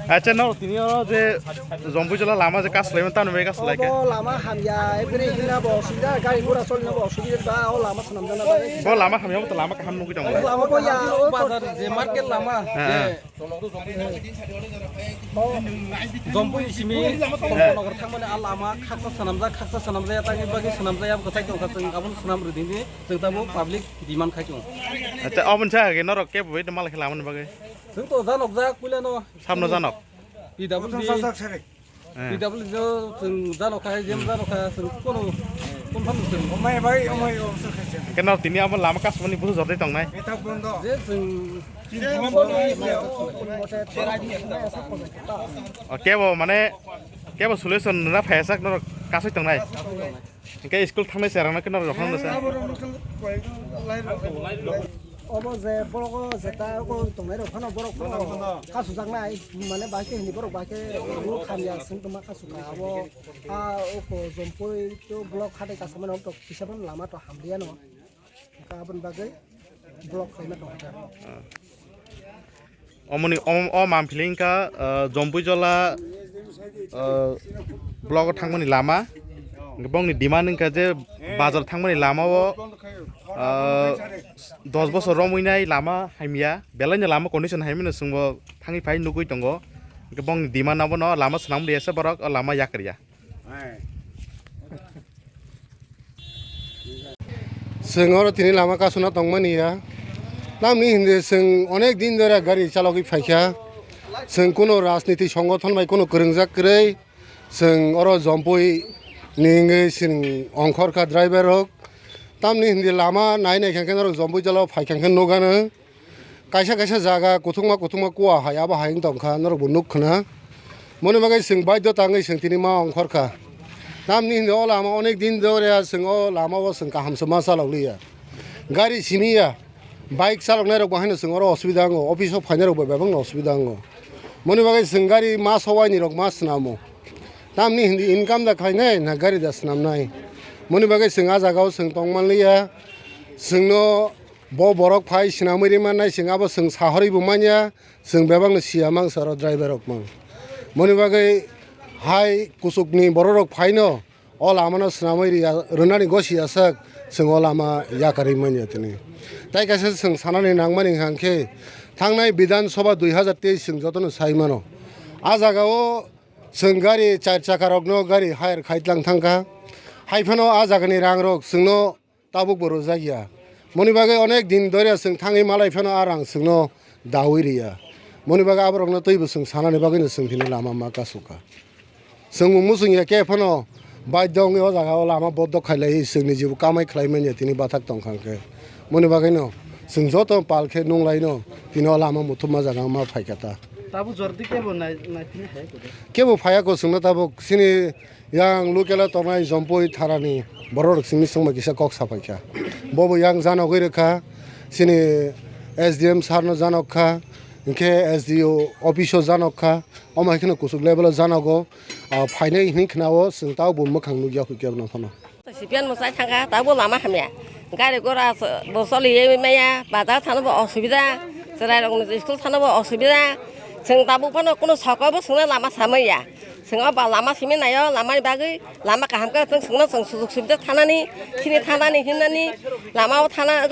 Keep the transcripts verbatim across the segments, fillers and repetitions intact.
Acha, no, tini o je Jompuijola lama je kaslaimani, tamni bagwi kaslaikha? Obo lama hamya, ebri hina bo osubida, gari gura solna bo osubida, ba o lama swnamjana bagwi. Bo lama hamya, bo to lama kaham nugwi tongo. Obo ya, o bazar je market lama, ha, ha, je Jompui simi Tongnogar thangmani a lama khaksa swnamjak, khaksa swnamjaya, tangni bagwi swnamjaya, bwsai tongkha, chwng abono swnam rwdini, chwng tabuk public demand khai tongo. Acha, oboni sa age norok kebo bai malai khe lamani bagwi? Chwng to janokjak puilano. Samno janok? P W D. Eh. P W D no chwng janokha, J M janokha, chwng kono, kono phano chwng. Omai bai, omai, omsor khaise. Keno tini abo lama kasmani busu jotoi tongnai? Eta bondo. Je chwng O, kebo mane, kebo solution rwna phaiyasak norok kasui tongnai. Hingke school thangnai cherang no khe norok jokhang dasa. Obo je borok o jeta o tongnai rok phano borok phano kasujaknai, mane bai khe hini borok bai khe ruk hamya swng tongma kasuka abo a oko Jompui to block hatai kasamani okto kisa phano lama to hamliya no. Hingke aboni bagwi block khlaina tongkha. Omoni, om-, o mampili wngkha, ah, Jompuijola, ah, block o thangmani lama. Hingke bongni demand wngkha je bazar thangmani lama o, ah, dos bosor romwi nai lama hamya. Belai no lama condition hamya no chwngbo thangwi phai nugwi tongo. Hingke bongni demand abono lama swnam liya se borok o lama yakarya. Chwng oro tini lama kasuna tongmani ya. Tamni hindi chwng onek din dora gari chalogwi phaikha. Chwng kuno rajniti songothon bai kuno kwrwngjak kwrwi. Chwng oro Jompui ni wngwi chwng ongkhorkha driver rok. Tamni hindi lama nai nai khe norok Jompui jala o phaikha khe nukgano. Kaisa kaisa jaga kuthukma kuthukma kua hai abo hai wng tongkha, norokbo nuk khna. Moni bagwi chwng baidhota wngwi chwng tini ma ongkhorkha. Tamni hindi o lama onek din dore chwng o lama o chwng kaham se ma chalokliya. Gari simi ya, bike chaloknai rokbo haino chwng oro osubida wngo, office o phainai rokbo bebak no osubida wngo. Moni bagwi chwng gari ma sowaini rok ma swnamo. Tamni hindi income da khlainai na gari da swnamnai. Moni bagwi chwng a jaga o chwng tongmanliya. Chwngno Bo borok phai swnamwi rimannai chwng abo chwng sahorwi bo manya, chwng bebakno siya mangsa oro driver rok mang. Moni bagwi hai kuchukni borok rok phaino o lamano swnamwi riya, rwnani gosiya sak chwng o lama yakarwi manya tini. Tai kaisa chwng sanani nangmani hwnkha khe thangnai Bidhan Sabha dui hazar teis chwng jotono sai mano. A jaga o chwng gari char chaka rokno gari hire khai tlang thangkha. Hai phano a jagani rang rok chwngno tabuk bo rwjak ya. Moni bagwi onek din dore chwng thangwi malai phano a rang chwngno dawi riya. Moni bagwi aborokno twibo chwng sanani bagwino chwng tini lama ma kasukha. Chwng bo muchung ya khe phano baidhyo wngwi o jaga o lama boddo khailai chwng ni jibo kamai khlai manya tini bathak tongkha hwnkhe. Moni bagwino chwng joto pal khe nunglaino tini o lama muthupma jaga ma phaikha ta. Tabuk jordi kebo nai-, naiphini hai kuda? Kebo phaya ko chwngno tabuk chini Yang local o tongnai Jompui tharani borok rok simi swngma kisa kok sapai kha. Bobo yang janogwi rwkha, chini S D M sir no janok kha, hinkhe S D O office o janok kha, omo hai kheno kuchuk level o janogo, ah, phainai hinwi khna o chwng tao bo mwkhang nukya hwnkhe abono phano. Sipiyan mwsai thangkha, tabo lama hamya. Gari gora bo choli maya, bazar thano bo osubida, chwrai rok school thano bo osubida. Chwng tabuk phano kuno soko bo chwngno lama samai ya. Chwng o ba lama simi naio, lama ni bagwi lama kaham khe chwng chwngno chwng sujuk subida thanani, chini thanani hinnani, lama o thana,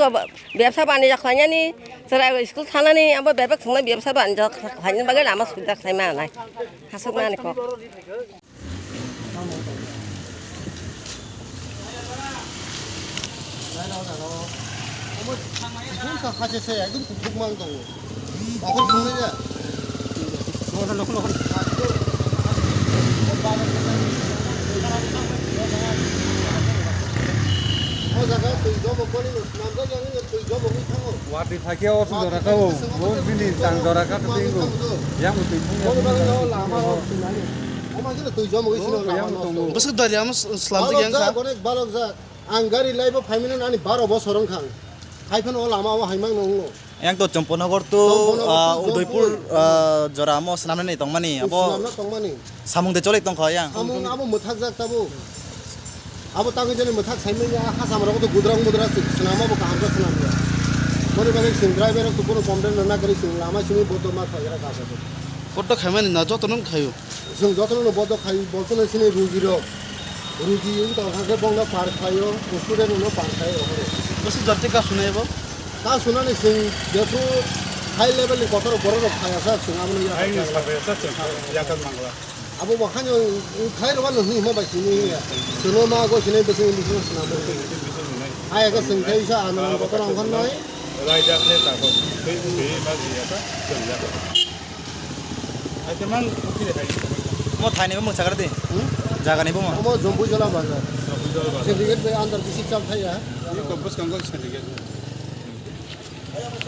bebsa banija khlainani, chwrai school thanani, abo bebak chwngno bebsa banija khlainani bagwi lama subida khlai manai. Hasuk nani kok. Ekdom sa khache se, ekdom kuphuk mang tongo. Okhor phungnai ya. O jaga twi jobo koni no swnamjak ya, nini twi jobo wi thango. Wadi thakya o sung jora ka o, bo bini tang jora ka twi go. Yang twi phung ya. Koni bagwi no lama o swnani. O ma khe twi jobo wi swnam lama no. Bwswk dali amo slamjak yang kha. Balok jak, onek balok jak. Ang gari laibo phaimani ani baro bosor wngkha. Hai phano o lama o haimang no wngo. Yang to Chomponogor to, Chomponogor ah, to Udaipur, Jompui. Ah, jora amo swnamnani tongmani, abo swnamna tongmani. Samung de chole tongkha yang. Samung abo mwthakjak tabuk. Abo tangwi jani mwthak saimanya, hacham rok to gudrang mudra swnam abo kaham khe swnam ya. Ori bagwi chwng driver rok kuphuru complain rwna kwrwi chwng lama simi bodo ma khlaira kaisa. Bodo khaimani na jotono khaio. Chwng jotono bodo khai, bodo no sini rugi rok. Rugi wng tong kha khe bongno par khlaio, student no par khlaio horo. Bwswk jati ka sunai bo? Ka sunani chwng jephru high level ni kotor borok rok phaiya sa chwng abono ya. Hai ni sabai sa chwng yakal mangla. Abo bo haino khai rwma no hwnwi hwnba bai sini ya. Chwngno ma go sinai bwswk ni bwswk swnam bo. Hai ga chwng khai sa ano kotor ang khan nai. Rai jak ne ta ko. Tei tei ma ji ya ta chwng ya. Aite mang phire hai. Mo thaini bo mwchakar de. Hmm? Jagani bo mo. Amo Jompuijala bazar. Jompuijala bazar. Syndicate bai under bisi chal thaya. Ni ko bwskango syndicate.